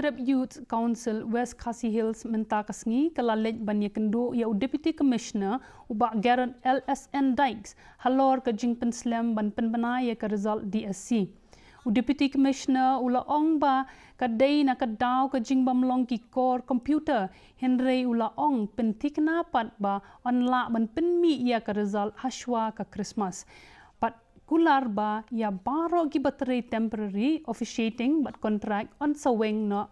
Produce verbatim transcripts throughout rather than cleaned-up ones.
Trep Youth Council West Khasi Hills mynta ka sngi ka la leit ban ïakynduh ïa u Deputy Commissioner u Bah Garod L S N Dykes halor ka jingpynslem ban pynbna ïa ka result D S C. U Deputy Commissioner u la ong ba ka dei na ka daw ka jingbym long ki kor computer, hynrei u la ong pynthikna pat ba yn lah ban pynmih ïa ka result hashwa ka Christmas. Bad kular ba ïa baroh kiba trei temporary, officiating bad contract yn sa weng noh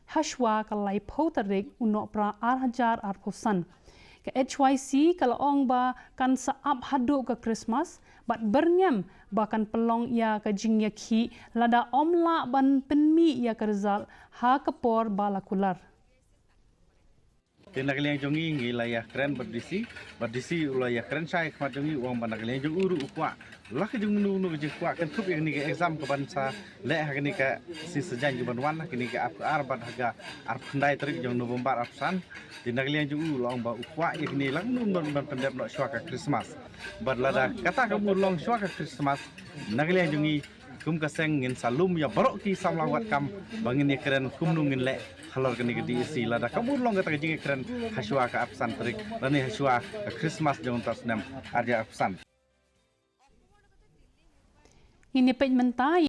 hashwa ka laiphew tarik u Nohprah ar hajar arphew san. Ka H Y C ka la ong ba kan sa ap haduh ka Christmas bad byrngem ba kan pynlong ïa ka jingïakhih lada ym lah ban pynmih ïa ka result ha ka por ba la kular. Te na ka liang jong ngi ngi la ïakren bad D C, bad D C u la ïakren shai khmat jong ngi u ong ba na ka liang jong u ruh u kwah la ka jong u nu ka jingkwah kan thup ïa kane ka exam ka ban sa leh ha kane ka sngi Saitjaiñ ka ban wan ha kane ka arphew ar bad ha ka arphew khyndai tarik jong November arphew san. Te na ka liang jong u la ong ba u kwah ïa kane la ka nu ban ban pyndep noh shwa ka Christmas. Bad lada kata ka mut long shwa ka Christmas, na ka liang jong ngi kum ka seng ngin sa lum ïa baroh ki samla wad kam ba ngin ïakren kumno ngin leh halor kane ka D S C lada ka mut long kata ka jingïakren hashwa ka arphew san tarik lane hashwa ka Christmas jong uta u snem ar hajar arphew san. Ngin ïa peit mynta